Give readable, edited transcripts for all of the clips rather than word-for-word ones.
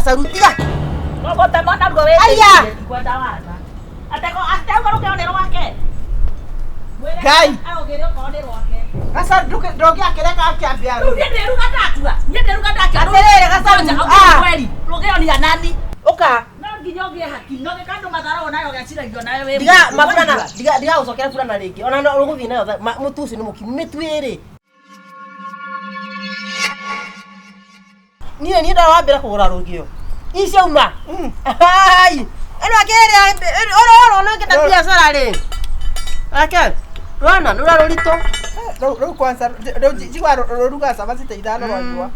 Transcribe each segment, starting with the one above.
gacaru tiga. Ũgũtema naruo wĩtĩkie. Aya. Ndikwenda wana. Ateko ateko rũgĩo nĩ rwake. Mwĩre Ngai. Aũgĩre okorwo nĩ rwake. Gacaru ndũngĩakĩreka akĩambia Rĩu niĩ ndĩruga ndakua. Niĩ ndĩruga ndakua. Atĩrĩrĩ, Gacaru, ah. Kweli. Rũgĩo nĩ anani. Ũka. No nginya ũgĩe haki. No gĩka andũ matharagwo nayo geciragio nayo wĩ Ndiga mũndũ. maburana, ndiga ndiga gũcokera burana rĩngĩ. Ona no ũgũthiĩ nayo mũtu ũcio nĩ mũkimu mĩtu ĩrĩ. Niĩ niĩ ndawambĩra kũgũra rũgĩo. Ici auma. Ai. Ĩno akĩrĩa ĩno ũrona ngĩta biacara rĩ. Ake. Rwana nĩ ũra rũritũ. Rĩu kwanza rĩu njigua rũruga cabaci ta ithano rwanyua.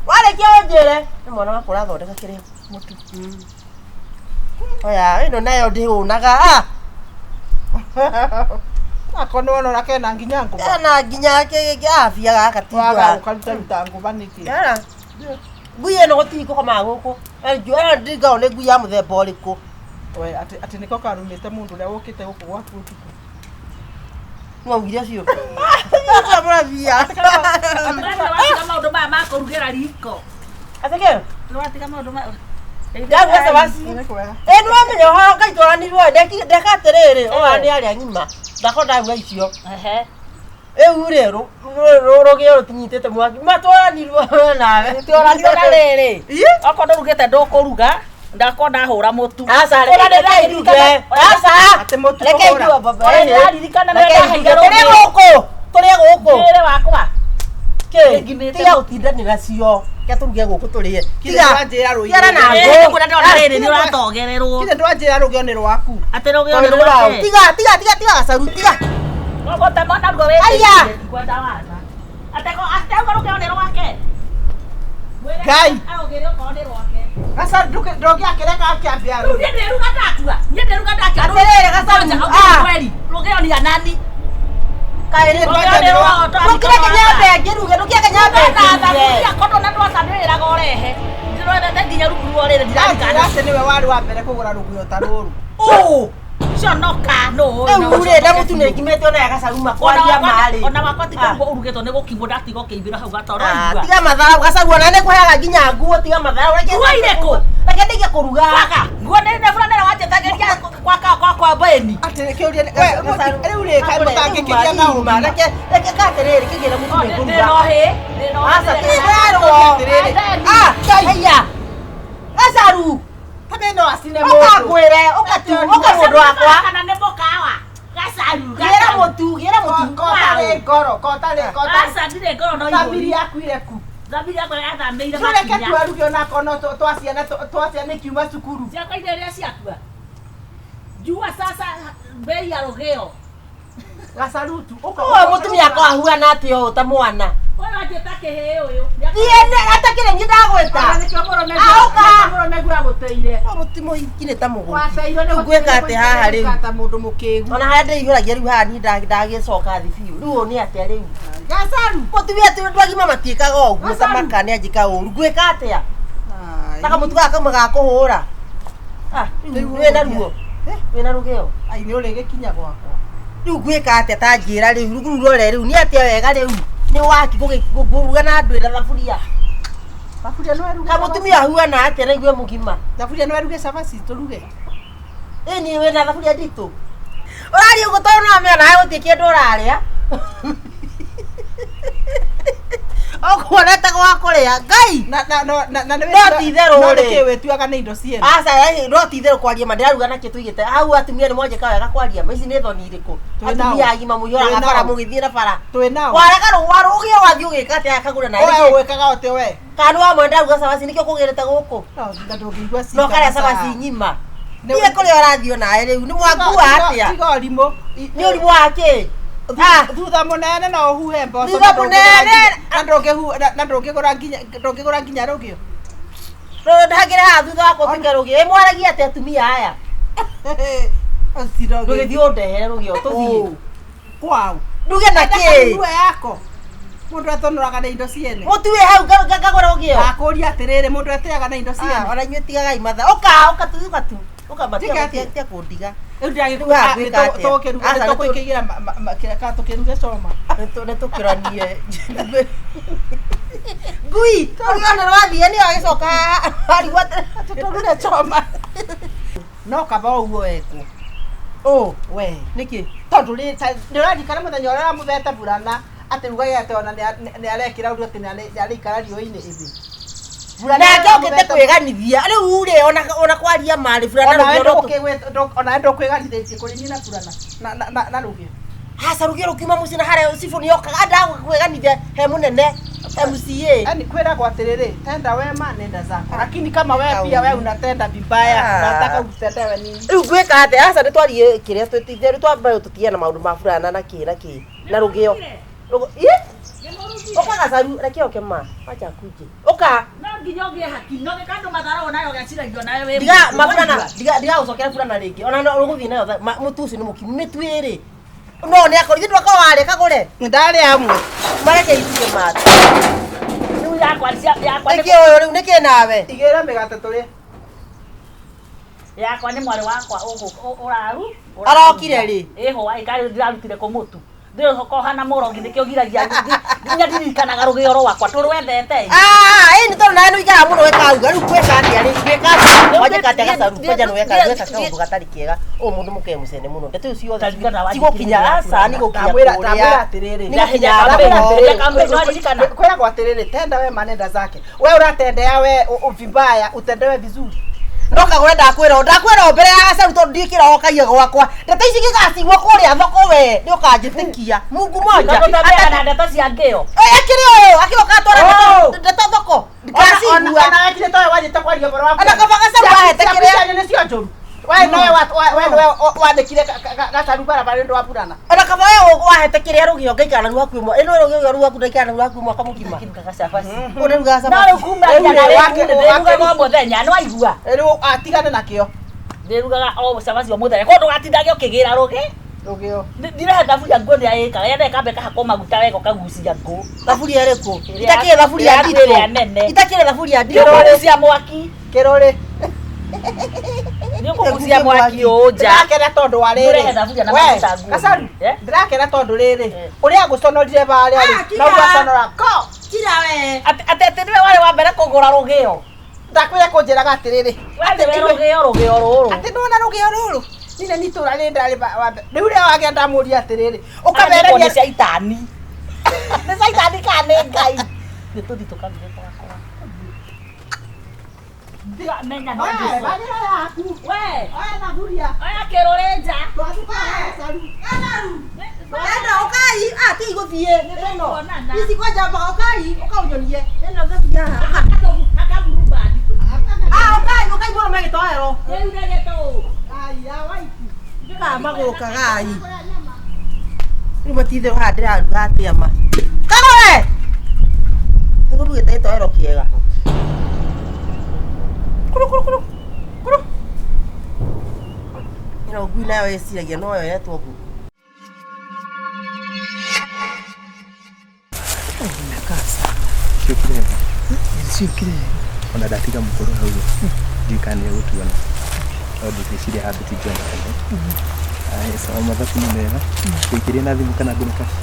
Warĩkia ũnjĩre. Nĩ mwana wakwa ũrathondeka kĩrĩa mũtu. Oya, ĩno nayo ndĩhũnaga. Ah. Ako nĩ wona ũrĩa kena nginya ngũba. Kena nginya kĩ afia gaka ti Waga gũkarutaruta ngũba nĩkĩ? Yara. Ngui ĩno gũtirĩ gũkomaga gũkũ. Ĩno ndingao nĩ ngui ya mũthemba ũrĩkũ. We atĩ atĩ nĩko karumĩte mũndũ ũrĩa wũkĩte gũkũ gwaku ũtukũ. Nĩwaugire ũcio. Mũrabia. Watiga maũndũ maya ma kũrugĩra riko. Atĩkĩ? Nĩwatiga maũndũ maya. Ndaruga cabaci. Nĩ kwega. Ĩ nĩwamenya ũhoro Ngai twaranirwo ndeka atĩrĩrĩ ũyũ nĩ arĩa ng'ima. Ndakorwo ndaruga icio. Ehe. Rĩu rĩ rũgĩo rũtinyitĩte mwaki. Matwaranirwo we nawe. Tũranirwo na rĩrĩ. Ĩ? Okorwo ndũrugĩte ndũkũruga ndakorwo ndahũra mũtu. Aca Ũrĩa reke ndĩraririkana- nduge. Aca. Atĩ mũtu Reke kũhũra. nduge baba. Ũrĩa ndĩraririkana nĩ Reke ndaheire nduge. Tũrĩe rũgĩo. gũkũ. Tũrĩe gũkũ. Mwĩrĩ wakwa. Kĩ? Ngimĩte Tiga gũtindanĩra cio. Reke tũruge gũkũ tũrĩe. Kinya ndwanjĩra rũi. Tigana na Ĩĩ, ngũ. nĩkuona ndĩrona rĩrĩ nĩ ũratogererwo. Kinya ndwanjĩra rũgĩo nĩ rwaku. Atĩ rũgĩo nĩ Tondũ nĩ rwao. rwake. Tiga tiga tiga tiga gacaru tiga. Ũgũtema naruo wĩtĩkie. Aya. Ndikwenda wana. Ateko ateko rũgĩo nĩ rwake. Mwĩre Ngai. Aũgĩre okorwo nĩ rwake. Gacaru ndũngĩakĩreka akĩambia Rĩu niĩ ndĩruga ndakua. Niĩ ndĩruga ndakua. Atĩrĩrĩ, Gacaru, ah. Kweli. Rũgĩo nĩ anani. Kaĩ nĩ Rũgĩo nĩ rwao, Ndũkĩreke nyambe ngĩruge, ndũkĩreke nyambe ngĩruge. Kondo na ndwacanĩrĩraga ũrehe. Ndĩrorete nginya rungu rwa rĩrĩ Anjĩra ndirarikana. atĩ nĩwe warĩ wa mbere kũgũra rũgĩo ta rũrũ. Ũ. Conoka nũ. Rĩu rĩ na mũtu nĩ ngimĩte ona ya gacaru makwaria marĩ. Ona wakwa ti kũrugwo ũrugĩtwo nĩ gũkimwo ndatiga ũkĩimbĩra hau gatoro. Ah, tiga matharau gacaru ona nĩ kũheaga nginya nguo tiga matharau. Reke Nguo irĩkũ? Reke ndige kũruga. Baka, nguo nĩ nĩ burana ĩrĩa wanjĩtagĩria kwa kwa kwa mbeni. Atĩ kĩũria we rĩu rĩ kaĩ mũtangĩkĩgĩa na ũgima. Reke reke katĩrĩrĩ kĩgĩre mũtu nĩ Ndĩ ngũruga. no hĩ. Ndĩ no Aca hĩ. ti itherũ. Atĩrĩrĩ. Ah, haiya. Gacaru. Kabe no acine Ũka mũndũ. ngwĩre, ũka tu, ũka mũndũ wakwa. Kana nĩ mũkawa. Gacaru. Gĩra mũtu, gĩra mũtu. Kotarĩ ngoro, kotarĩ kotarĩ. Aca ndirĩ ngoro no Thamiri ihũri. yaku ireku. Thamiri yakwa yathamĩire Tũreke makinya. twaruge onako no twaciana twaciana ikiuma cukuru. Ciakwa iria iria ciakua. Jua sasa bei ya rũgĩo. Gacarutu. Ũyũ mũtumia akwa ahuana atĩa ũũ ta mwana. Ũyũ anjĩta kĩhĩĩ ũyũ. Thiĩ atakĩrĩ niĩ ndagwĩta. Nĩkĩo mũrũme Ah, ũka. mũrũme agũteire. Ũyũ mũti mũhiki nĩ ta mũgũrũki. Wateirwo nĩ Rĩu ngwĩka atĩa haha rĩu? Ta mũndũ mũkĩgu. Ona harĩa ndĩihũragia rĩu haha niĩ ndagĩcoka thĩ biũ. Rĩu ũũ nĩ atĩa rĩu? Gacaru. Mũtumia ti andũ agima matiĩkaga ũguo ta Gacaru. maka nĩ anjĩka ũru. Ngwĩka atĩa? Ta kamũtu gaka kauma ga kũhũra. Ah, rĩu wĩna ruo. Wĩna rũgĩo. Ai nĩ ũrĩgĩkinya gwakwa. Rĩu ngwĩka atĩa ta njĩra rĩu rĩu rore rĩu nĩ atĩa wega rĩu nĩ waki kũruga na andũ ĩna thaburia. Thaburia no eruge. Kamũtumia ahuana atĩa na igue mũgima. Thaburia no eruge cabaci tũruge. Ĩ niĩ wĩna thaburia nditũ. Ũraria ũguo tondũ nĩwamenya nawe gũtirĩ kĩndũ ũrarĩa. Ũkuona ta gwa kũrĩa. Ngai! Na na no na na nĩ No ti itherũ no rĩ. nĩkĩ wĩtuaga nĩ indo ciene. Aca no ti itherũ kwaria ma ndĩraruga nakĩ tũigĩte hau atumia nĩ mwanjĩka wega kwaria ma ici nĩ thoni irĩkũ Twĩ atumia nao. agima mũihũraga Twĩ bara nao. mũgĩthiĩ na bara Twĩ nao. warega rũgĩo wathiĩ ũgĩka atĩa akagũra na We rĩngĩ wĩkaga ũtĩ we. kana nĩwamwe ndaruga cabaci nĩkĩo kũgĩrĩte gũkũ No na ndũngĩigua no karĩa cabaci ng'ima Nĩ- thiĩ kũrĩa ũrathiĩ onawe rĩu nĩ mwakua atĩa Tiga ũrimũ. nĩ ũrimũ wa kĩ Ah. Thutha mũnene no ũhuhe mboco. Thutha mũnene. Na ndũngĩhu na ndũngĩgũra nginya ndũngĩgũra nginya rũgĩo. ndagĩre haha thutha wakwa ũtuĩke rũgĩo ĩ mwaragia atĩa atumia aya ndũgĩthiĩ ũndehere rũgĩo tũthiĩ Kwao. nduge na kĩ Nguo yako. Mũndũ atonoraga na indo ciene. mũtu wĩ hau ngagũra rũgĩo Ndakũria atĩrĩrĩ mũndũ eteaga na indo Ah, ciene. ona inyuĩ tigagai matha ũka ũka tu ũka tu ũka Tiga matia atĩa? tia kũndiga Rĩu Rĩu haha gwĩka atĩa? Aca, nĩ tũ- tũgũkĩgira tũkĩruge coma. Nĩ tũkĩranie ngui rũgĩo nĩ rwathiĩ nĩ agĩcoka arigwo Tũruge choma. No kaba ũguo wekwo. Ũ, We. nĩkĩ? Tondũ rĩ ndĩrarikana mũthenya ũrĩa mũthete burana atĩ rugage atĩ ona nĩ arekĩra ũndũ atĩ nĩ arĩikara riũa-inĩ ĩthĩ. Nake okĩte kwĩganithia. Rĩu rĩ ona kwaria marĩ burana Onawe rũgĩo onawe ndũkwĩganithĩtie kũrĩ niĩ na burana na rũgĩo. Aca rũgĩo rũkiuma mũciĩ na harĩa cibũ nĩokaga andaga kwĩganithia he mũnene MCA. Yaani kwĩragwo atĩrĩrĩ, tenda wema nenda zako, lakini kama wewe pia wewe unatenda vibaya, unataka utendewe nini? Rĩu ngwĩka atĩa? Aca nĩtwarie kĩrĩa twĩtithie rĩu twambe tũtige na maũndũ ma burana na kĩ na kĩ na rũgĩo. Ĩ? Ũka gacaru reke oke ma. Wacha akuje. Ũka. No nginya ũgĩe haki no gĩka andũ matharagwo nayo geciragio nayo wĩ Ndiga mũndũ. maburana ndiga ndiga gũcokera burana rĩngĩ. Ona no ũgũthiĩ nayo mũtu ũcio nĩ mũkimu mĩtu ĩrĩ. No nĩ akorwo ithuĩ twakorwo warĩa kagũre. Ndarĩa amwe. Mareke itige mata. Rĩu yakwa yakwa nĩ Nĩkĩ ũyũ rĩu nĩkĩ nawe? Igĩra mĩgate tũrĩe. Yakwa nĩ mwarĩ wakwa ũraru. Arokire rĩ? Ĩho ĩkarĩ ndĩrarutire kũ mũtu. Ndĩrokoha na mũrogi nĩkĩo giragia nginya ndirikanaga rũgĩo rwakwa tũrwendete. Ah, ĩ nĩ tondũ nawe nĩ ũikaraga mũno wĩkauga rĩu gwĩka atĩa rĩ gwĩka atĩa wanjĩka atĩa gacaru kwanja nĩ weka gwĩka kaũndũ gatarĩ kega ũyũ mũndũ mũke mũcene mũno ndeto icio ciothe Taririkana wanjĩkire cigũkinya aca nĩ gũkinya Ndamwĩra kũrĩa ndamwĩra atĩrĩrĩ. nĩ gũkinya Ndamwĩra thoko. atĩrĩrĩ. Kamwĩra Kwĩragwo atĩrĩrĩ, tenda wema nenda zake. We ũratendea we vibaya, utendewe vizuri. No kagũre ndakwĩra ndakwĩra o mbere ya gacaru tondũ ndiĩkĩra gwakwa ndeto ici gĩgacigwo kũrĩa thoko we nĩ ũkanjĩtĩkia Mungu moja Tũtembea na ndeto cia ngĩo. Akĩrĩ ũyũ akĩoka atwara ndeto thoko ndikacigua. Ona wekire towe wanjĩte kwaria ũhoro wa Ona kaba gacaru wahete kĩrĩa Ciaku nĩcio njũru. We nowe we nowe wandĩkire gacaru barabara nĩ ũndũ wa burana. Ona kaba we wahete kĩrĩa rũgĩo ngaikara naruo hakuhĩ ĩno rũgĩo rwaku ndaikara naruo hakuhĩ mwaka mũgima. Ngĩrugaga cabaci. Ũrĩrugaga No cabaci. rĩu kuma nginya rĩu ndĩrugaga o mũthenya nĩ waigua. Rĩu atigane nakĩo. Ndĩrugaga o cabaci o mũthenya koguo ndũgatindage ũkĩgĩra rũgĩ. Rũgĩo. Ndirehe thaburia ngũ nĩ ĩkaga yenda ĩkambe ĩkahakwo maguta wega ũkagucia ngũ. Thaburia ĩrĩkũ? Ĩrĩa- Itakĩrĩ thaburia ĩrĩa nditũ. ĩrĩa nene. Itakĩrĩ thaburia nditũ. Nĩ ũkũgucia mwaki. Kĩrũrĩ. Nĩ ũkũgucia mwaki ũũ nja. Ndĩrakena tondũ wa rĩrĩ. Ndũrehe thaburia na We, maguta nguo. Gacaru, Eh? ndĩrakena tondũ rĩrĩ Eh. ũrĩa ngũconorire barĩa Ah, rĩ kira. na ũgaconora ko Kira we. Atĩ atĩ nĩwe warĩ wa mbere kũgũra rũgĩo. Ndakwĩra kũnjĩraga atĩrĩrĩ We nĩwe rũgĩo rũgĩo rũrũ. atĩ nĩwona rũgĩo rũrũ nine nĩ itũra rĩrĩ ndarĩ wa mbere rĩu rĩrĩa wagĩa ndamũria atĩrĩrĩ Ũkamereria ũkamereria nĩ caitani. Nĩ caitani kana nĩ Ngai. Nĩ tũthiĩ tũkaruge gwakwa. Tiga menya no We, ndĩcũ. bagĩra yaku. We, Oya thaburia. oya kĩrũrĩ nja. Twathiĩ kũgũra gacaru. Enda ũkai, ah ti igũthiĩ nĩ ĩno. Kuonana. Ici kwanja mbaga ũkai, ũkaũnyonie. Ĩno thaburia haha. Akaburubandi. Ah ũkai, ũkai muone megĩtoero. Rĩu rĩgĩtũ. Aya, waiti. Kaa magũka gai. Rĩu matitherũ haha ndĩraruga atĩa ma. Kagũre! Nĩngũrugĩte gĩtoero kĩega. Kuru kuru kuru. Kuru. Ĩno ngui nayo ĩciragia no yoetwo ngũkũ. Sio kirega. Sio kirega. Ona ndatiga mũkũrũ hau ndiũĩ kana nĩ egũtuona tondũ ngwĩciria haha tũtingĩonekana. Aya, sawa mathabu nĩ mega. Ngũikĩrie na thimũ kana ngũne cash?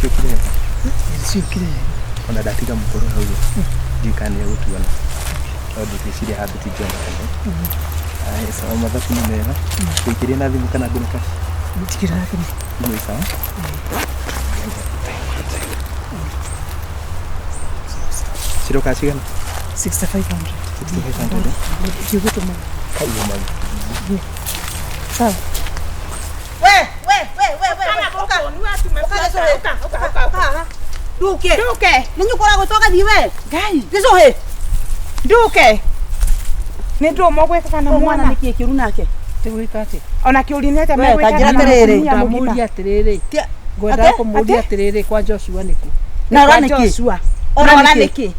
Sio kirega. Sio kirega. Ona ndatiga mũkũrũ hau ndiũĩ kana nĩ egũtuona tondũ ngwĩciria haha tũtingĩonekana. Aya, sawa mathabu nĩ mega. Ngũikĩrie na thimũ kana ngũne cash? Njĩkĩra na thimũ. Thimũ ĩ sawa? Ciroka cigana? 6500. 6500 eh? Ndiũgũtũma. Kai uma. Sawa. We, we, we, we, we, we. Ũka. Ũka gĩcũhĩ. Ũka, ũka, ũka. Haha. Nduke. Nduke. Nĩ nyũkũra gũcoka thiĩ we. Ngai. Gĩcũhĩ. Nduke. Nĩ ndũma ũgwĩkaga na mwana. Nĩkĩ kĩũru nake? Tĩgwĩka atĩa? Ona kĩũria nĩ atĩa We, megwĩka ta njĩra na atĩrĩrĩ. mũtumia mũgima. Ndamũria atĩrĩrĩ, Tia- ngwendaga Atĩ? kũmũria atĩrĩrĩ kwa Joshua nĩkũ? Na ora Kwa nĩkĩ? Joshua. Ora Na ora nĩkĩ? nĩkĩ?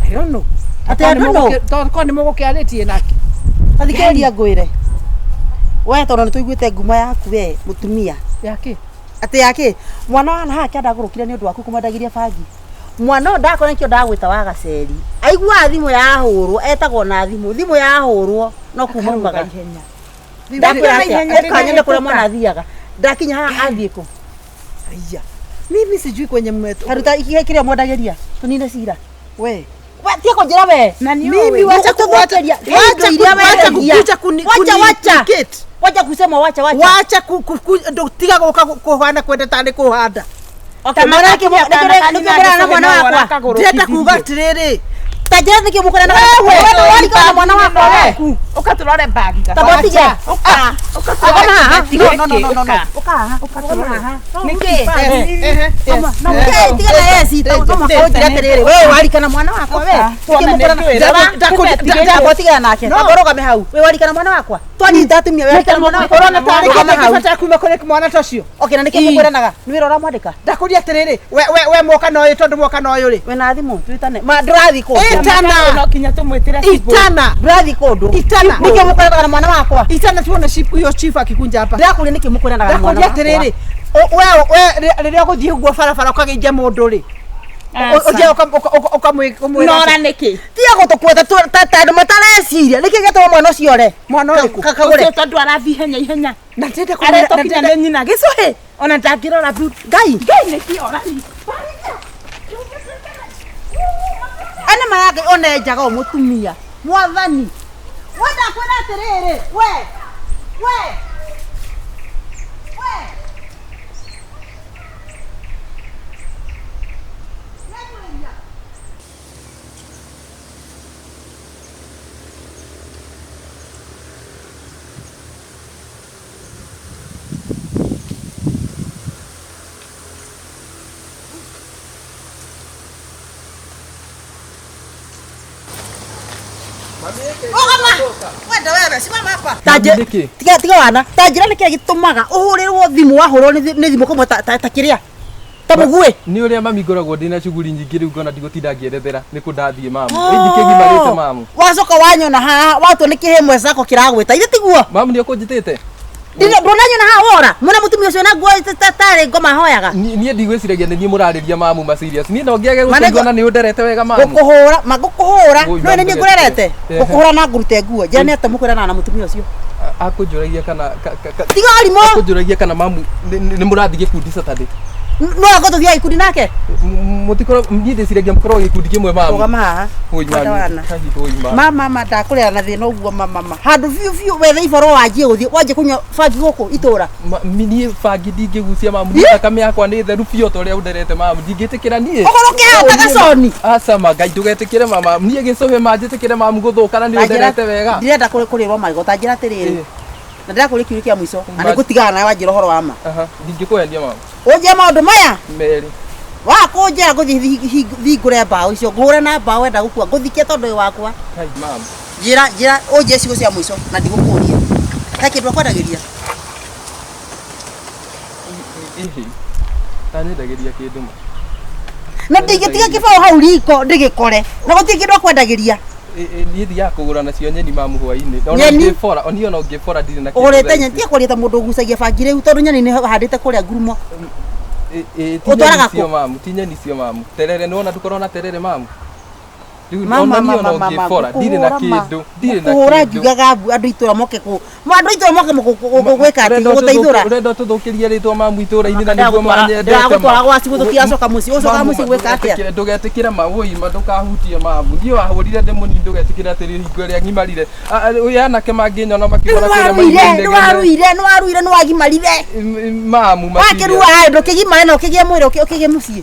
I don't know. Atĩ I don't know. Tondũ korwo nĩ mũgũkĩarĩtie nake. Tathikĩrĩria ngwĩre. We tondũ nĩtũiguĩte ngumo yaku we mũtumia. Yake. Atĩ yake mwana wa haha kĩandagũrũkire nĩ ũndũ waku kũmwendagĩria bangi. Mwana ũyũ ndakora nĩkĩo ndagwĩta wa gaceri. Aiguaga thimũ yahũrwo, etagwo na thimũ, thimũ yahũrwo no kuma umaga. Ihenya. Ndakwĩra atĩa, Ihenya ũka nyone kũrĩa rĩrahĩtũka. mwana athiaga. Ndakinya haha athiĩ kũ? Aya. Mimi sijui kwenye mmeto. Karuta kĩrĩa mwendagĩria, tũnine cira. We. We tiga kũnjĩra we. Na nĩ Mimi ũĩ. wacha Gũtũthũkĩria. wacha Indo iria wacha wendagia. kukuja kuni Wacha, kuni wacha. implicate. Wacha kusema wacha wacha. Wacha tiga guka kuhana kwenda tani kuhanda. Okay, mwana wake nĩkĩo na mwana wakwa. Ndĩrenda kuga atiriri. Ta njĩra nĩkĩo mũkũrena Wewe, wewe warikana na mwana wakwa we. Ũka tũrore bagi. Ta botige. Ũka. Ũka Ũka haha. tũrore No, no, no, no, no. Ũka. Ũka haha. Ũka haha. Nĩkĩ? Okay, tiga na yesi no mũhaka ũnjĩre atĩrĩrĩ we warikana mwana wakwa we. Tuone Nĩkĩo mũkũrena- Ndagwatigana nake. Tamba ũrũgame hau. We warikana mwana wakwa. Twanyita atumia we warikana mwana wakwa. Ũrona tarĩ Rũgama kĩndũ hau. kĩbatara kuma kũrĩ mwana ta ũcio. Okay, na nĩkĩo mũkũranaga? Nĩ wĩra ũramwandĩka? Ndakũria atĩrĩrĩ, we we we mwoka na ũyũ tondũ mwoka na ũyũ rĩ. We na thimũ twĩtane. Ma ndũrathiĩ kũndũ. Itana. No kinya tũmwĩtĩre cibũ. Itana. Ndũrathiĩ kũndũ. Itana. Nĩkĩo mũkũranaga na mwana wakwa? Itana tuone chief huyo chief akikunja hapa. Ndĩrakũria nĩkĩ mũkũranaga na mwana Ndakũria wakwa? atĩrĩrĩ, we we rĩrĩa ũgũthiĩ ũguo barabara ũkageithia mũndũ rĩ, ũthiaga ũkamwĩra Nora nĩkĩ? Tiga gũtũkuĩta ta andũ matareciria. Nĩkĩ gĩatũma mwana ũcio ore? mwana ũrĩkũ? Kakagũre. Ũcio tondũ arathiĩ ihenya ihenya. Na ndĩrenda Aretwo kũmwĩra kinya nĩ nyina gĩcũhĩ. Ona ndangĩrora Ngai. Ngai nĩkĩ orani. Ene maya Ngai one njaga mũtumia. Mwathani. We ndakwĩra atĩrĩrĩ, we. We. We. Wenda wewe simama hapa. Taje Nĩkĩ? tiga tiga wana. Ta njĩra nĩkĩ gĩtũmaga ũhũrĩrwo thimũ wahũrwo nĩ thimũ kũmwe ta kĩrĩa. Ta mũguĩ. Nĩ ũrĩa mami ngoragwo ndĩna shughuli nyingĩ rĩu ngona ndigũtinda ngĩerethera nĩ kũ ndathiĩ mamu. Rĩu ndikĩgimarĩte mamu. Wacoka wanyona haha watua nĩ kĩhĩ cako kĩragwĩta. Ithe tiguo. Mamu nĩ ũkũnjĩtĩte? Ndũnanyona haha wora. Mwena mũtumia ũcio na nguo tarĩ ngoma ahoyaga. Niĩ ndigwĩciragia nĩ niĩ mũrarĩria mamu ma serious. Niĩ no ngĩage Ma nĩ gũkũigua na nĩ ũnderete wega mamu. Ngũkũhũra, ma ngũkũhũra. Oi, No nĩ niĩ mamu, ngũrerete. ehe. Ngũkũhũra na ngũrute nguo. Njĩra nĩ atĩa mũkwĩranaga na mũtumia ũcio. Akũnjũragia kana Tiga ũrimũ. akũnjũragia kana mamu nĩ mũrathiĩ gĩkundi Saturday. No akorwo tũthiaga ikundi nake. Mũtikorwo niĩ ndĩciragia mũkorwo gĩkundi kĩmwe mamu. Rũgama haha. Oi Wenda mami. wana. Kai, oi mami. Ma mama ndakũrera na thĩna ũguo mama mama. Handũ biũ biũ wethe iboro wanjie gũthiĩ wanjie kũnyua bangi gũkũ itũra. Niĩ bangi ndingĩgucia mamu. Niĩ thakame yakwa nĩ theru biũ ta ũrĩa ũnderete mamu. Ndingĩtĩkĩra niĩ. Ũkorwo ũkĩhata gaconi. Aca ma Ngai ndũgetĩkĩre mama. Niĩ gĩcũhĩ ma njĩtĩkĩre mamu gũthũka na nĩ ũnderete wega. Ndirenda kũrĩrwo magego ta njĩra atĩrĩrĩ. Ĩ. Na ndĩrakũria kiũria kĩa mũico. Na Ma- nĩngũtigana nawe wanjĩra ũhoro wa ma. Aha, ndingĩkũhenia mamu. Ũnjĩre maũndũ maya. Merĩ. Wakũnjĩra ngũthiĩ hingũre mbaũ icio ngũhũre na mbaũ wenda gũkua ngũthikie tondũ wĩ wakwa. Kai mamu. Njĩra njĩra ũnjĩre ciugo cia mũico na ndigũkũria. He kĩndũ akwendagĩria. Ĩhĩ. Tanyendagĩria kĩndũ ma. Na ndingĩtiga kĩbaũ hau riko ndĩgĩkore. Na gũtirĩ kĩndũ akwendagĩria. Niĩ thiaga kũgũra nacio nyeni mamu hwainĩ. Ona Nyeni? ũngĩbora, niĩ ona ũngĩbora ndirĩ na kĩndũ Ũgũrĩte thaa nyeni ici. tiga kũrĩta mũndũ ũgucagia bangi rĩu tondũ nyeni nĩ handĩte kũrĩa ngurumo. Ĩ, ti Ũtwaraga nyeni cio kũ? mamu, ti nyeni cio mamu. Terere nĩwona ndũkorwo na terere mamu. Rĩu Mama, ona niĩ mama, ona mama, ũngĩbora ndirĩ na ngũkũhũra ma. kĩndũ, ndirĩ na Ngũkũhũra kĩndũ. ngiugaga mbu andũ itũra moke kũ. Ma andũ itũra moke gwĩka atĩ Ũrenda gũteithũra. ũrenda ũtũthũkĩrie rĩtwa mamu itũra-inĩ na nĩguo manyendete ma. Ndĩragũtwara gwa cibũ tũtiracoka mũciĩ. Ũcokaga Mamu, mũciĩ gwĩka atĩa? ndũgetĩkĩre ma wũi ma ndũkahutie mamu. Niĩ wahũrire ndĩ mũnini ndũgetĩkĩre atĩ hingo ĩrĩa ng'imarire. Ũyũ anake mangĩnyona Rĩu makiũra kũrĩa nĩwaruire, mainegene. nĩwaruire, nĩwaruire, nĩwagimarire. Mamu ma Wakĩrua ndũkĩgimare na ũkĩgĩe mwĩrĩ ũkĩgĩe mũciĩ.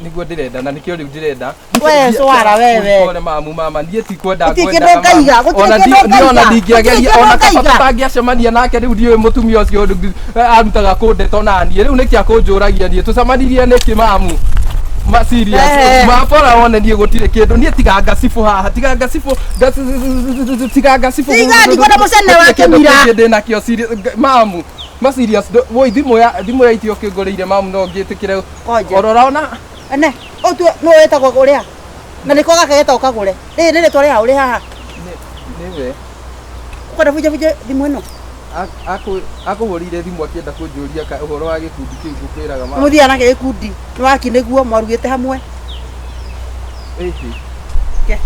Nĩguo ndĩrenda na nĩkĩo rĩu ndĩrenda. We, cwara, we, we. Pole mamu mama niĩ ti kwenda Gũtirĩ ngwendaga kĩndũ ngaiga, mamu. gũtirĩ Ona kĩndũ niĩ ona ngaiga, ndingĩageria gũtirĩ ona kĩndũ kaba ngaiga. tũtangĩacemania nake rĩu ndiũĩ mũtumia ũcio arutaga kũndeta ona niĩ rĩu nĩkĩ akũnjũragia niĩ tũcemanirie nĩkĩ mamu ma serious Eh. mabora wone niĩ gũtirĩ kĩndũ niĩ tiga ngacibũ haha tiga ngacibũ tiga ngacibũ Tiga, ndikwenda mũcene Gũtirĩ wa kĩndũ kĩmira. kĩngĩ ndĩ nakĩo serious mamu ma serious woi thimũ ya itio ũkĩngũrĩire mamu no ngĩtĩkĩre Konja. orora ona Ene, ũtue nũ wĩtagwo ũrĩa? Na nĩko gaka getagwo kagũre. Rĩrĩ nĩ rĩtwa rĩa ũrĩ haha. nĩwe Ũkwenda bunje bunje thimũ ĩno? Akũhũrĩire thimũ akĩenda kũnjũria ũhoro wa gĩkundi kĩu ngũkwĩraga ma. Mũthiaga nake gĩkundi nĩ waki nĩguo mwarugĩte hamwe. Ĩhĩ. Ke.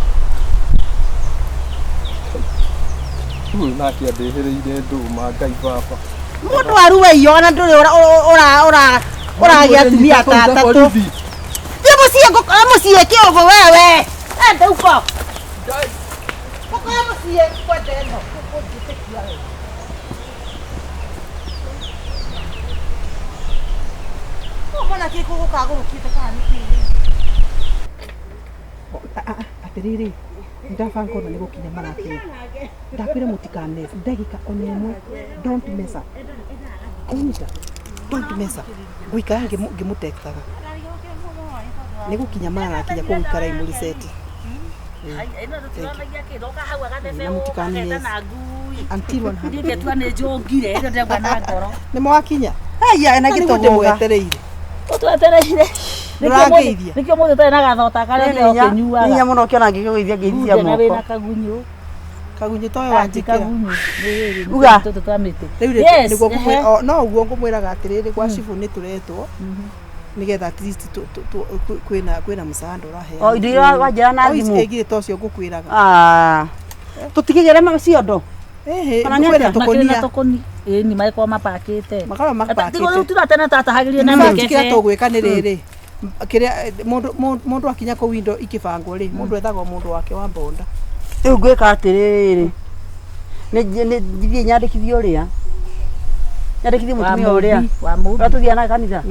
Ũyũ nake andehĩrĩire ndũma Ngai baba. Mũndũ aruga irio ona ndũrĩ ura ũragĩa atumia ta atatũ. Thiĩ mũciĩ ngũkora mũciĩ kĩũgũ wewe. Ende uko. Ngũkora mũciĩ kwenda ĩno. Ũngĩtĩkia we. Mwana kĩ gũkagũrũkĩte kana nĩ kĩĩ? Atiriri, ndabanga ona nĩ gũkinya marakinya. Ndakwĩra mũtikamess ndagĩka ona ĩmwe, don't mess up. Ũnyita, don't mess up. Ngũikara ngĩmũtektaga. Nĩ gũkinya marakinya kũu ikarai mũriceti. Na mũtikamess. Until 100. Ndingĩtua nĩ njũngire ĩno ndegwa na ngoro. Nĩ mwakinya? Haya, na Na nĩguo gĩtũgũga. ndĩmwetereire. Ũtwetereire. Ndũrangeithia. Nĩkĩo mũthĩ ũtarĩ na gathota karĩa nĩ Nĩ hinya ũkĩnyuaga. mũno ũkĩona ngĩkũgeithia ngeithia Na wĩna moko. kagunyũ. Kagunyũ toyo Ati wanjĩkĩra. kagunyũ. Nĩ Uga. tũtũ twa mĩtĩ. Rĩu rĩ, Yes, nĩguo ehe. no ũguo ngũmwĩraga atĩrĩrĩ, gwa cibũ nĩ tũretwo nĩgetha at least kwĩna msaada ũraheana. O indo iria wanjĩra na O ici thimũ. ĩngĩ ta ũcio ngũkwĩraga. Ah. Tũtikĩgere ciondo. Ĩhĩ, Kana nĩ kwĩna atĩa? Makĩrĩ na tũkũnia. tũkũni. Ĩni magĩkorwo mapakĩte. Makoragwo Tigo rĩu mapakĩte. turatene tatahagĩrie na In fact, kĩrĩa mĩkebe. tũgwĩka nĩ rĩrĩ, kĩrĩa mũndũ akinya kũu indo ikĩbangwo rĩ, mũndũ ethagwo mũndũ wake wa mbonda. Rĩu ngwĩka atĩrĩrĩ. Nĩ thiĩ nyandĩkithie ũrĩa. Nyandĩkithie Wa mũtumia ũrĩa. mũmbi, wa mũmbi. Ũrĩa tũthiaga nake kanitha.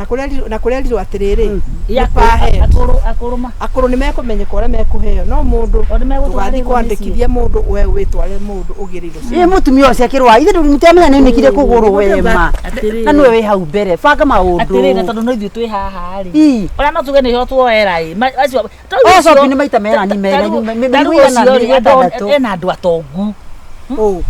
Na kũrerirwo atĩrĩrĩ, Ĩ, nĩ per head. akũrũ akũrũ ma. Akũrũ nĩ mekũmenyeka ũrĩa mekũheo, no mũndũ O nĩ megũtwarĩrwo ndũgathiĩ mĩciĩ. kwandĩkithia mũndũ we wĩtware mũndũ ũgĩrĩirwo. Ĩ mũtumia ũcio akĩrwara. Ithe mũtiramenya nĩ nĩkire kũgũrũ we ma. Atĩrĩrĩ. Na nĩwe wĩ hau mbere. Banga maũndũ. Atĩrĩrĩ, na tondũ no ithuĩ twĩ haha rĩ. Ii. Ũrĩa no tuge nĩho tuoera ĩ. Acio O shopping nĩ maita mena ni mena tarĩu mĩrigo igana ũcio rĩ, mĩrigo ĩtandatũ. ena andũ atongu. Ũ.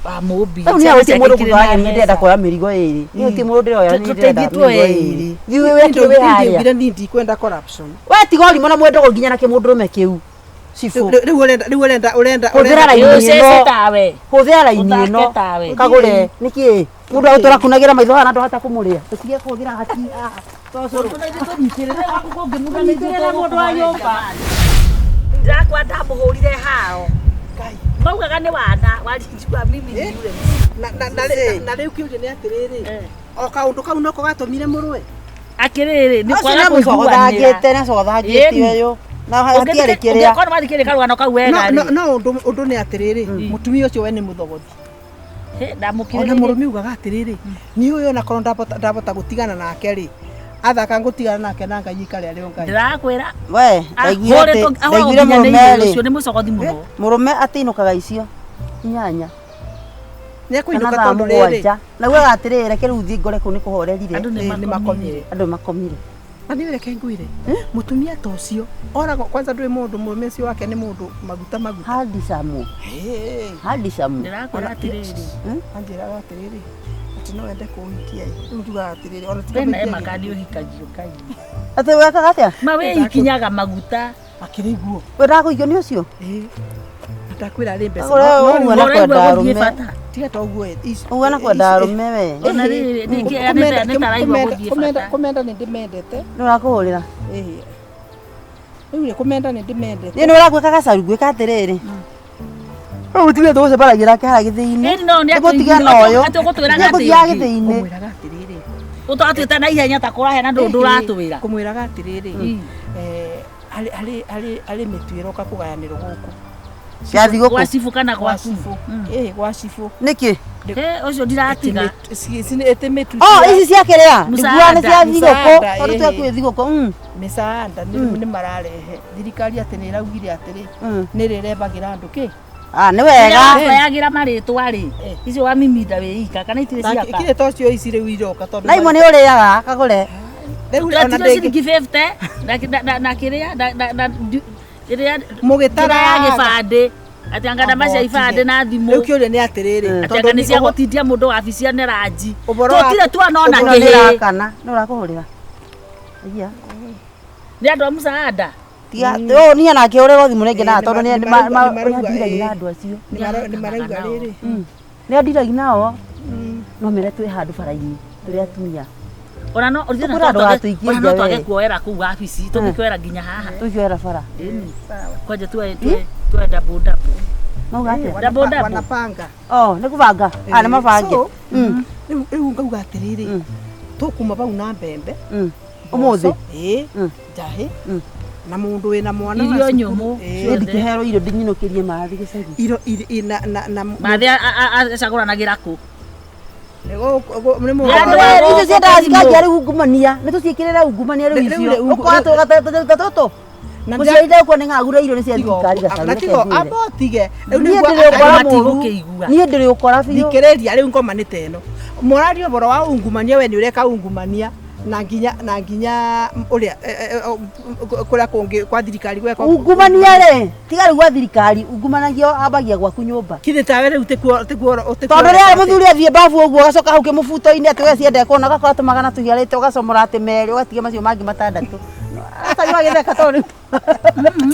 Wa mũmbi. Rĩu nĩ Ciana gũtirĩ ciake mũndũ ikĩrĩ na ngũthage niĩ ndĩrenda mbeca. kuoya mĩrigo ĩrĩ. Niĩ gũtirĩ mũndũ ndĩroya niĩ ndĩrenda Tũteithie mĩrigo tuoye ĩrĩ. Thiĩ wĩ kĩ wĩ harĩa. Ndingiugire niĩ ndikwenda corruption. We tiga ũrimũ na mwendo nginya na kĩmũndũrũme kĩu. Cibũ. Rĩu ũrenda rĩu ũrenda ũrenda Hũthĩra raini Ũcece ĩno. tawe. Hũthĩra raini Ũthake ĩno. tawe. Kagũre. Nĩkĩ? Mũndũ agũtũra kunagĩra maitho haha na ndũhota kũmũrĩa. Ũtige kũhũthĩra haki haha. Tocũrũ. Tũnyitĩrĩre mũndũ wa nyũmba. Ndakwa ndamũhũrire hao. Maugaga nĩ wana warinjua mimi ni yule. Na rĩu kĩũria nĩ atĩrĩrĩ, o kaũndũ kau noko gatũmire mũrũe. Akĩrĩrĩ nĩ Ũcio kwaga nĩ kũiguanĩra. mũcogothangĩte nĩ acogothangĩte ũyũ. Na hatiarĩ kĩrĩa. Ũngĩkorwo wathikĩrĩria karũgano kau wega No rĩ. no ũndũ nĩ atĩrĩrĩ, mũtumia ũcio we nĩ mũthogothi. Hĩ, Ona ndamũkirĩrĩirie. mũrũme ugaga atĩrĩrĩ, niĩ ũyũ onakorwo ndabota gũtigana nake rĩ, athaka ngũtigana nake na Ngai ikare arĩ o Ngai. Ndĩrakwĩra. We, ndaiguire atĩ ndaiguire mũrũme rĩ. Ũcio nĩ mũcogothi mũno. Mũrũme atĩinũkaga icio inyanya. Nĩ Kana ekũinũka thaa tondũ rĩrĩ, mũgwanja. Na ugaga atĩrĩrĩ, reke rĩu thiĩ ngore kũu nĩ kũhorerire. Andũ nĩ nĩ makomire. makomire. Andũ makomire. Na nĩ reke ngwĩre, mũtumia ta ũcio oragwo kwanza ndũĩ mũndũ mũrũme ũcio wake nĩ mũndũ maguta maguta. Handicamu. Handicamu. Ndĩrakwĩra atĩrĩrĩ. Anjĩraga atĩrĩrĩ, atĩ no ende kũhikia ĩ. Rĩu njugaga atĩrĩrĩ, ona tiga Wena kũhikia ema kandi ũhikagio Ngai. Atĩ wekaga atĩa? Ma we ikinyaga maguta. akĩrĩ guo. Wendaga kũhikio nĩ ũcio? Ĩĩ. Na ndakwĩra arĩ mbeca. Ũguo No ũguo rĩu na Ũraigua kwenda gũthiĩ arũme. bata. tiga ta ũguo ĩ, Ũguo na kwenda arũme we. Ona rĩrĩ nĩ taraigua gũthiĩ bata. Kũmenda nĩ ndĩmendete. Nĩ ũrakũhũrĩra. Ĩĩ. Rĩu rĩ kũmenda nĩ ndĩmendete. Niĩ nĩ ũragwĩka gacaru ngwĩka atĩrĩrĩ. Ũyũ mũtumia tũgũcemanagia nake harĩa gĩthĩi-inĩ. Ĩni no nĩ Ndĩmũtige na ũyũ. atĩ ũgũtwĩraga Nĩngũthiaga atĩ gĩthĩi-inĩ. Kũmwĩraga atĩrĩrĩ. ũtwatwĩte na ihenya ta kũrahe na ndũ ndũratwĩra. Kũmwĩraga atĩrĩrĩ. Harĩ mĩtu ĩroka kũgayanĩrwo gũkũ. Ya thigũkũ. Gwa cibũ kana Gwa gwaku. cibũ. Ĩĩ gwa cibũ. Nĩkĩ? Hĩ, ũcio ndiratiga. Ĩtĩ mĩtu. Oh, ici cia kĩrĩa? Msaada. Ndigua nĩ cia thigũkũ. Msaada, Tondũ ĩhĩ. twekuĩ thigũkũ. Mĩcaanda nĩ mararehe. Thirikari atĩ nĩ ĩraugire atĩrĩ nĩ rĩrembagĩra andũ kĩ. Ah, nĩ wega. Wayagĩra marĩtwa rĩ. Icio wa mimida wĩ ika kana itirĩ ciaka. Kĩrĩ ta ũcio ici rĩu iroka tondũ. Na imwe nĩ ũrĩaga kagũre. Rĩu ona Tũratirio ndĩngĩ. ciringi 50 na kĩrĩa na ĩrĩa Mũgĩtara ya gĩbandĩ. Atĩ anga namba cia ibandĩ na thimũ. Rĩu kĩũria nĩ atĩrĩrĩ. Atĩ anga nĩ cia gũtindia mũndũ wabici ya neranji. Ũhoro wa- Tũtirĩ tuonona Ĩno nĩ kĩhĩ. ĩrakana. Nĩ ũrakũhũrĩra. Iya. Nĩ andũ a msaada. Tiga, ũyũ niĩ nake ũrĩrwo thimũ rĩngĩ na Ĩĩ, tondũ nĩ nĩ marauga, ndiragi na ĩĩ. andũ acio. Nĩ marauga rĩrĩ. Nĩ ndiragi nao. No mere twĩ handũ bara-inĩ tũrĩ atumia. Ona no Tũkwĩra ndũgatũikie ona nja no twage we. kuoera kũu wabici tũngĩkĩoera nginya haha. Tũikĩoera bara. Ĩni. Kwanja tuoe tuoe double double. Mauga atĩa? Double double. Wanapanga. Oh, nĩ kũbanga. Ah, nĩ mabange. So, Mm. rĩu ngauga atĩrĩrĩ Mm. tũkuma vau na mbembe Mm. Ũmũthĩ. ĩĩ Mm. njahĩ Mm. na mũndũ wĩna mwana wa Irio cukuru. nyũmũ. Ĩĩ. Niĩ ndingĩherwo irio ndinyinũkĩrie mathi gĩcagi. Irio na Mathĩ acagũranagĩra kũ? nĩ mũndũ Andũ Andũ a icio gũkũ ciendaga kĩrimũ. cikanjia rĩu ungumania. Nĩ tũciĩkĩrĩre ungumania rĩu Rĩu- icio. rĩu- Ũkora tũtũ. Na Mũciari ndekuo nĩ ng'agura irio nĩ cia thirikari na gacaũ. tigo amba ũtige rĩu Niĩ nĩguo ndĩrĩ ũkora Andũ mũru. matigũkĩigua. Niĩ ndĩrĩ ũkora biũ. thikĩrĩria rĩu ngoma nĩ ta ĩno mũraria ũhoro wa ungumania we nĩ ũreka ungumania na nginya ũrĩa kũrĩa kũngĩ kwa thirikari gweka Ungumania rĩ, tiga rĩu gwa thirikari, ungumanagia ambagia gwaku nyũmba. kithĩ tawe rĩu tikuo tikuo Tondũ rĩrĩa mũthuri athiĩ babu ũguo agacoka hau kĩmũbuto-inĩ atĩ we ciende kuona ũgakora tũmagana tũhiarĩte ũgacomora atĩ merĩ ũgatiga macio mangĩ matandatũ. Atarĩ wagĩtheka tondũ rĩu.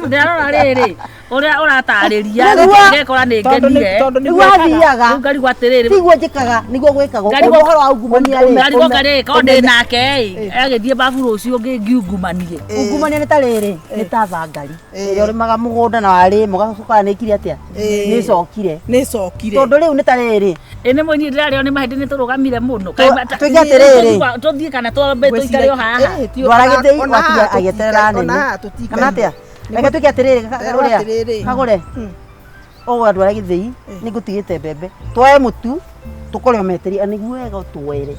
Ndĩrarora rĩrĩ ũrĩa ũratarĩria Nĩguo- ngekora nĩ ngenire. tondũ Nĩguo athiaga. Rĩu ngarigwo atĩrĩrĩ Tiguo njĩkaga, nĩguo gwĩkagwo. Ngarigwo- Ũhoro wa ungumania rĩ. ngarigwo karĩ korwo ndĩ nake ĩ agĩthiĩ babu rũciũ ngiungumanie. Ungumania nĩ ta rĩrĩ, nĩ ta thangari. Ĩrĩa ũrĩmaga mũgũnda na warĩma ũgacoka nĩ ĩkire atĩa? Ĩĩ. Nĩ ĩcokire. nĩ cokire Tondũ rĩu nĩ ta rĩrĩ, Ĩ nĩ mũini ndĩrarĩo nĩ mahĩndĩ nĩ tũrũgamire mũno. Tuĩke atĩrĩrĩ. Tũthiĩ kana twambe tũikare o haha. ndwara gĩthĩi watiga agĩeterera nene. Kana atĩa? Reke tuĩke atĩrĩrĩ, Nderwo atĩrĩrĩ. kagũre. Ũguo andũ arĩa gĩthĩi nĩ ngũtigĩte mbembe. Twoe mũtu tũkore ũmeterie nĩguo wega ũtwoere.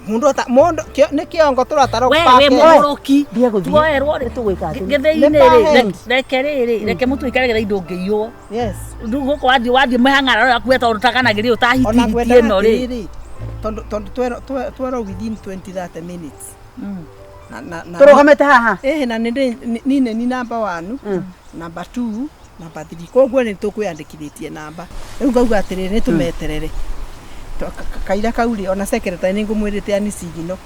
Mũndũ mũndũ nĩ kĩongo tũratara We wĩ mũgũrũki. Ndiye gũthiĩ. Tuoerwo rĩ. Nĩ tũgwĩka atĩ. Gĩthĩi-inĩ Nĩ rĩ pahend. reke rĩrĩ reke mũtu ũikare gĩthĩi ndũngĩiywo. Yes. Rĩu gũkũ wathiĩ wathiĩ mĩhang'ara yaku we tondũ takanagĩrio Ona ũtahitihiti ngwendaga ĩno rĩ. atĩrĩrĩ tondũ tondũ twerwo within 20 30 minutes. Na Tũrũgamĩte haha. ĩhĩ na nĩ nĩ ni namba 1 namba 2 namba 3 koguo nĩ tũkwĩandĩkithĩtie namba rĩu ngauga atĩrĩrĩ nĩ tũmeterere kaira kau rĩ ona secretary nĩ ngũmwĩrĩte anicigino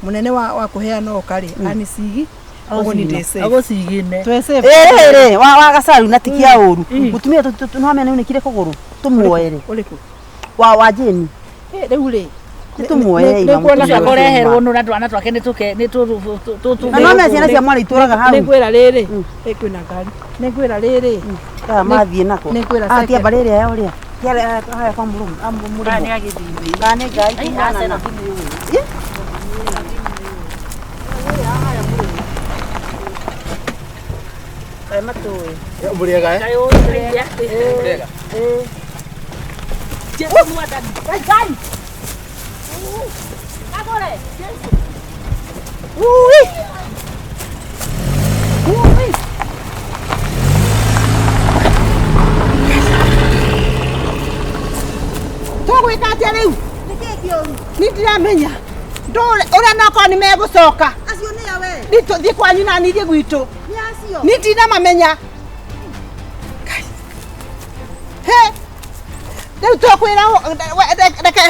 mũnene wa kũheana oka rĩ anicigi ũguo nĩ ndĩ safe Agũcigine. twĩ safe Ĩrĩ wa gacaru na tikia ũru. Mũtumia no amenya nĩunĩkire kũgũrũ. Tũmuoere. ũrĩkũ Wa Jane. Rĩu rĩ Nĩ tũmuoere iga nĩkuona mũtumia Ũcio ũcio. akũreherwo nũ na twana twake nĩ tũke nĩ tũ Na no amenya ciana cia mwarĩ itũraga hau. nĩ ngwĩra rĩrĩ kwĩna ngari nĩ ngwĩra rĩrĩ Kaya mathiĩ nako. nĩ ngwĩra Ah, tia secretary. mbarĩ ĩrĩa ya ũrĩa. Tia haya kwa mũrũmu. Kana nĩ agĩthiĩ. Kana nĩ ngari Ai, kumana aca na. ĩno ndimĩũĩ. Kaĩ matũĩ. Mũrĩega eh? Kaĩ ũĩ atĩ. Mũrĩega. Jesu mwathani. Ngai. Kagũre. Jesu. Ui! Ui! Tũgwĩka atĩa rĩu nĩ ndiramenya ndũre ũrĩa nokorwo nĩ megũcoka Acio nĩ a we. nĩ tũthiĩ kwanyu na niĩ gwitũ Nĩ acio. nĩ ndinamamenya Ngai. He rĩu tũkwĩra reke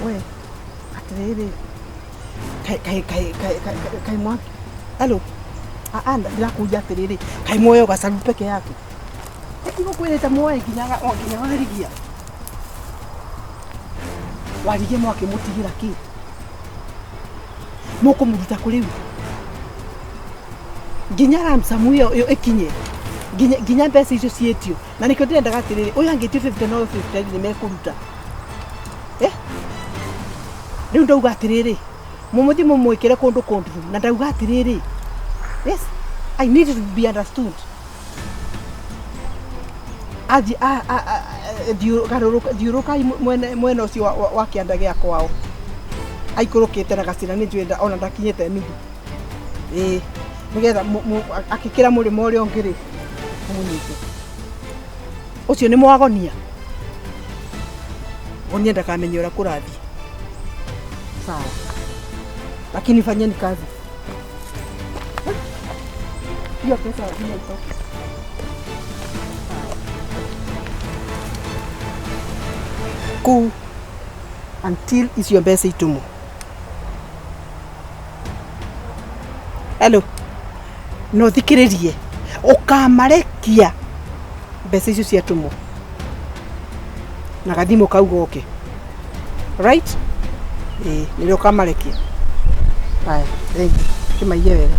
we atĩrĩrĩ kai kai kai kai kai kai mwaki alo a ndĩrakũria atĩrĩrĩ kai muoyo gacaru peke yake tigũkwĩrĩte muoe nginya nginya warigia warigie mwakĩmũtigĩra kĩ mũkũmũruta kũ rĩu nginya ramsamu ĩyo ĩyo ĩkinye nginya mbeca icio ciĩtio na nĩkĩo ndĩrendaga atĩrĩrĩ ũyũ angĩtio 50 na ũyũ 50 nĩ mekũruta rĩu ndauga atĩrĩrĩ mũmũthiĩ mũmwĩkĩre kũndũ kũndũ na ndauga atĩrĩrĩ yes I need to be understood athiĩ thiũrũkai mwena ũcio wa kĩanda gĩa kwao aikũrũkĩte na gacĩra nĩ njũĩ ona ndakinyĩte nuthu ĩĩ nĩgetha akĩkĩra mũrĩmo ũrĩa ũngĩ rĩ mũmũnyite ũcio nĩ mwagonia gonia ndakamenye ũrĩa kũrathiĩ sawa lakini fanyeni kazi hiyo pesa lazima itoke kuu Until icio mbeca itumwo. Hello. No thikĩrĩrie. Ũkamarekia mbeca icio ciatũmwo. Na gathimũ kau goke. Right? Ĩĩ, nĩrĩo ũkamarekia. Haya, thengiũ. Kĩmaiye wega.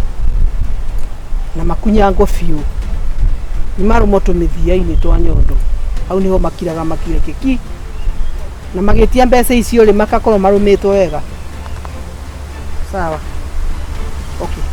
Na makunyango biũ. Nĩ marũmwo tũmĩthia-inĩ twa nyondo. Hau nĩho makiraga makire kĩki. Na magĩtia mbeca icio rĩ makakorwo marũmĩtwo wega. Sawa. Okay.